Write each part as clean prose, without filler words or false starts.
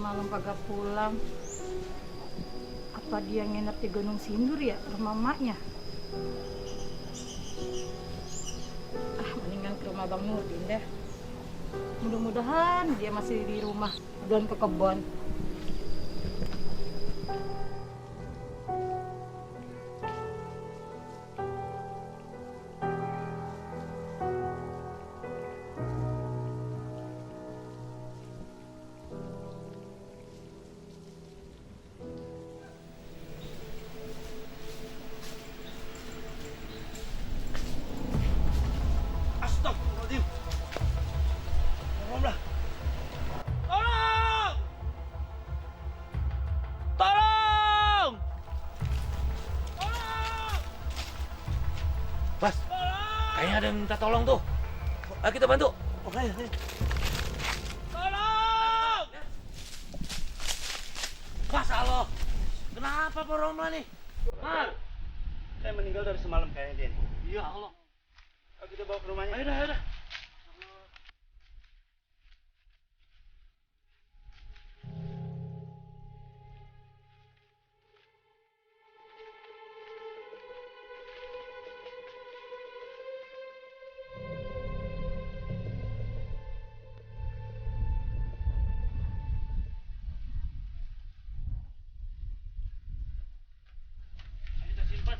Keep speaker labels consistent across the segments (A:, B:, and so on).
A: semalam kagak pulang. Apa dia nginep di Gunung Sindur ya, rumah emaknya? Mendingan ke rumah Bang Nurdin deh. Mudah-mudahan dia masih di rumah dan ke kebun.
B: Astagfirullahaladzim. Tolonglah. Tolong! Tolong! Tolong! Bas, kayaknya ada yang minta tolong tuh. Ayo kita bantu. Oke. Tolong! Mas Allah, kenapa Pak Roma nih? Mar,
C: Saya meninggal dari semalam kayaknya, Den.
B: ya Allah.
C: Ayo kita bawa ke rumahnya.
B: Ayo dah. Kita simpan.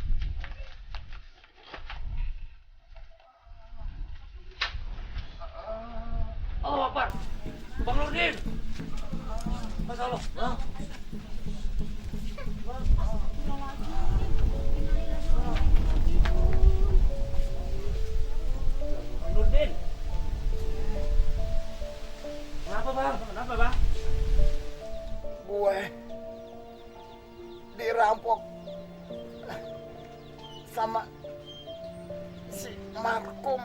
B: Allah Akbar. Bang Nurdin. Mas Allah. Bang. Bang Nurdin. Kenapa bang? Kenapa bang?
D: Gue dirampok sama si Markum,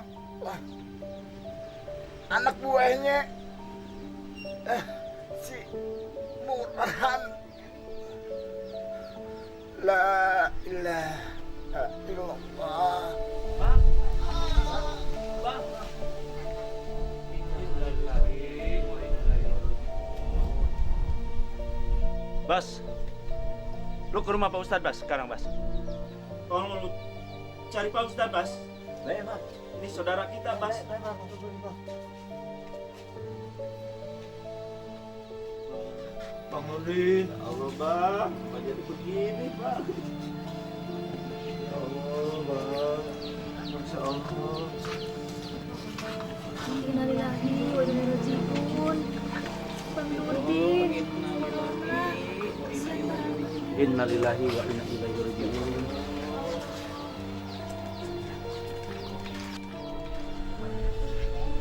D: anak buahnya si Burhan. La ilaha illallah.
B: Bang. Bang. Innalillahi wa inna ilaihi raji'un. Bas, lu ke rumah Pak Ustadz Bas sekarang Bas. Tolong lu cari Pak Ustadz Bas.
C: Baik, Bang.
B: Ini saudara kita Bas.
C: Baik, Bang. Bang.
B: Bang Nurdin, Allah bang, kok jadi begini bang? Ya Allah bang, Masya Allah.
A: Innalillahi wa inna ilaihi raji'un. Bang Nurdin,
C: Innalillahi wa inna ilaihi raji'un.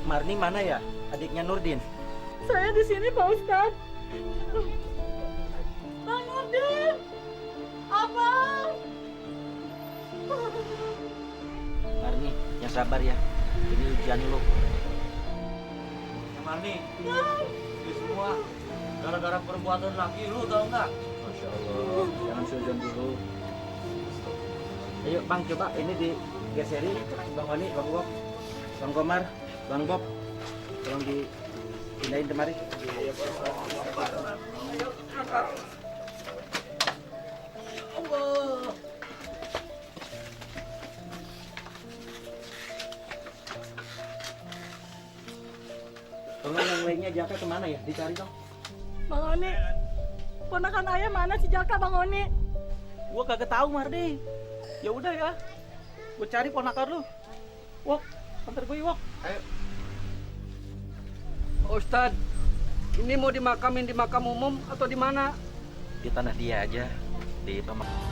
C: Marni mana ya? Adiknya Nurdin.
A: saya di sini Pak Ustadz. Bang Nurdin, abang.
C: Marni, yang sabar ya. Ini ujian lu.
B: Marni, ini semua gara-gara perbuatan laki lu tau nggak?
C: Masya Allah, jangan sujon dulu. Ayo Bang, coba ini digeserin. Bang Oni, Bang Bob, Bang Komar, Bang Bob. Tolong dipindahin kemari.
B: Allah.
C: Tolong yang lainnya Jaka kemana ya? Dicari dong.
A: Bang Oni, ponakan ayah mana si Jaka Bang Oni?
E: Gua kagak tahu Mardi. Ya udah ya. Gua cari ponakan lu. Wok, antar gue Wok.
C: Ayo.
E: Ustadz, ini mau dimakamin di makam umum atau di mana?
C: Di tanah dia aja. Di pemakaman.